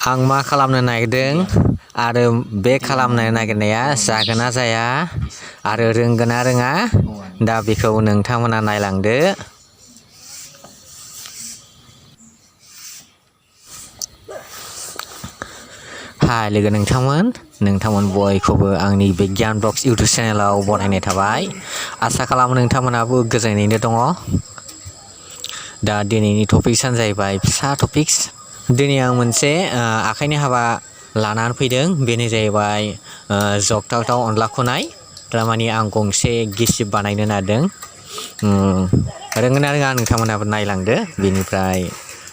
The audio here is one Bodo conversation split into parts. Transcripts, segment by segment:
आं मा खालामनो नागिरदों आरो बे खालामनो नागिरनाया जागोन ना जाया आरो रोंगोन ना रोङा दा बेखौ नोंथांमोना नायलांदो। हाय लोगो नोंथांमोन बयखौबो आंनि बे गियान ब्लग्स इउटुब चेनेलाव बरायनाय थाबाय। आसा खालामो नोंथांमोनाबो गोजोनैनो दङ। दा दिनैनि टपिक्सआनो जाहैबाय फिसा टपिक्स। दिनै आं मोनसे आखाइनि हाबा लानानै फैदों, बेनो जाहैबाय जगथाव अनला खुनाय। थारमाने आं गंसे गिसिब बानायनो नागिरदों। रोंगोन ना रोङा नोंथांमोनाबो नायलांदो।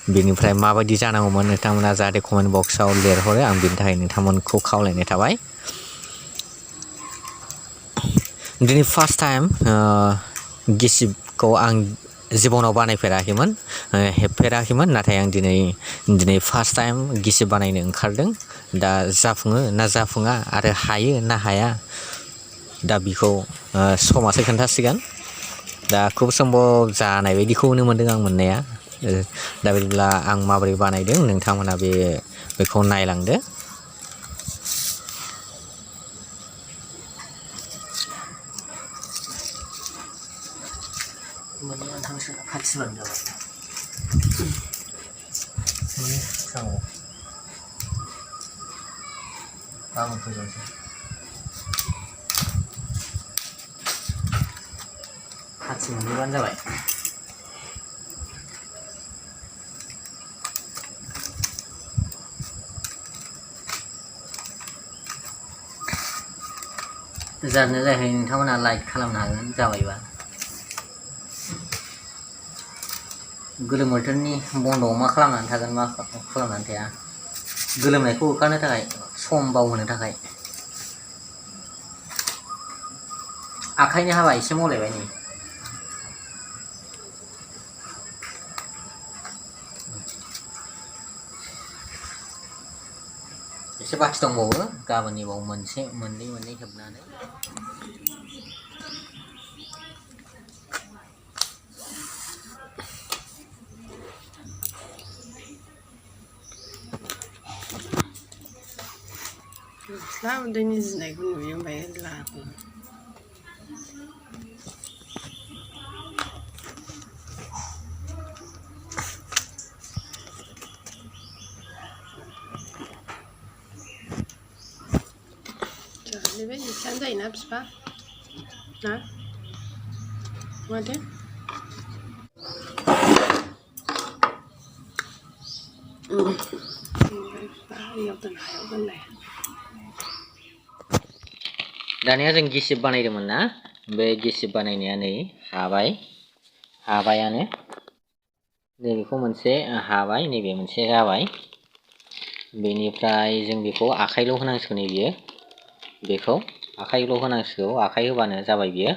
बेनिफ्राय माबायदि जानांगौमोन नोंथांमोना जाहाथे कमेन्ट बक्सआव लिरहरो, आं बेनि थाखाय नोंथांमोनखौ खावलायनाय थाबाय। दिनै फार्स्ट टाइम गिसिबखौ आं जिबनाव बानायफेराखैमोन, हेबफेराखैमोन, नाथाय आं दिनै फार्स्ट टाइम गिसिब बानायनो ओंखारदों। दा जाफुङो ना जाफुङा आरो हायो ना हाया दा बेखौ समासो खोन्थासिगोन। दा खुब सम्भब जानाय बायदिखौनो मोन्दों आं मोननाया। दा बिदिब्ला आं माबोरै बानायदों नोंथांमोना बेखौ नायलांदो। खाथि मोनैबानो जाबाय। जानो जायाखै नोंथांमोना लाइक खालामनो हागोन जाबायबा। गोलोम बोथोरनि बन्द'आव मा खालामनानै थागोन मा खालामनानै थाया, गोलोमनायखौ होखारनो थाखाय, सम बावहोनो थाखाय आखाइनि हाबा एसे मावलायबाय नै। एसे बाखि दंबावो, गाबोननिबाव मोननै हेबनानै गस्ला उन्दैनि जिनायखौ नुयो ओमफ्राय लाबो। जाहैबाय एसेयानो जायोना बिफा ना माथो। दानिया जों गिसिब बानायदोंमोन ना, बे गिसिब बानायनाया नै हाबायानो नैबेखौ मोनसे हाबाय, नैबे मोनसे जाबाय। बेनिफ्राय जों बेखौ आखाइल' होनांसिगौ, बेखौ आखाइल' होनांसिगौ, आखाइ होबानो जाबाय बियो।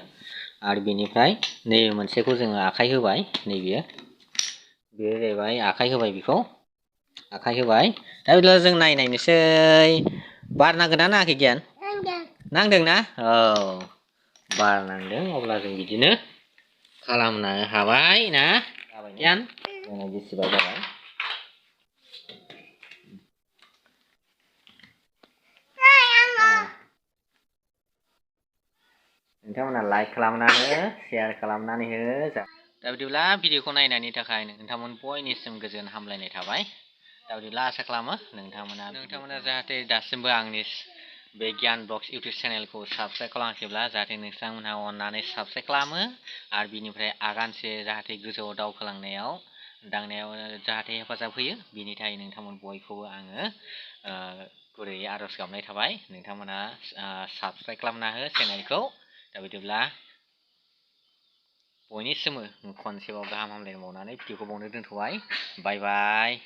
आरो बेनिफ्राय नैबे मोनसेखौ जोङो आखाइ होबाय, बेयो जाहैबाय आखाइ होबाय, बेखौ आखाइ होबाय। दा बिदिब्ला जों नायनोसै बार नांगोन ना नाङाखै गियान? नांदोंना? औ, बार नांदों। अब्ला जों बिदिनो खालामनो हाबाय ना गियान? जोंना गिसिबा जाबाय। नोंथांमोना लाइक खालामनानै शेयार खालामनानै हो। दा बिदिब्ला भिडिअखौ नायनायनि थाखाय नोंथांमोन बयनिसिम गोजोन हामलायनाय थाबाय। दा बिदिब्ला आसा खालामो नोंथांमोना जाहाथे दासिमबो आंनि बे गियान ब्लग्स इउटुब चेनेलखौ साबस्क्राइब खालामाखैब्ला जाहाथे नोंथांमोनहा अननानै साबस्क्राइब खालामो आरो बिनिफ्राय आगानसे जाहाथे गोजौआव दावखोलांनायाव जाहाथे हेफाजाब होयो। बिनि थाखाय नोंथांमोन बयखौबो आङो गुरैयै आर'ज गाबनाय थाबाय। नोंथांमोना साबस्क्राइब खालामना हो चेनेलखौ। दा बिदिब्ला बयनिसिमबो खनसेबाव गाहाम हामलायनाय बावनानै भिडिअखौ बावनो दोनथ'बाय। बाय बाय।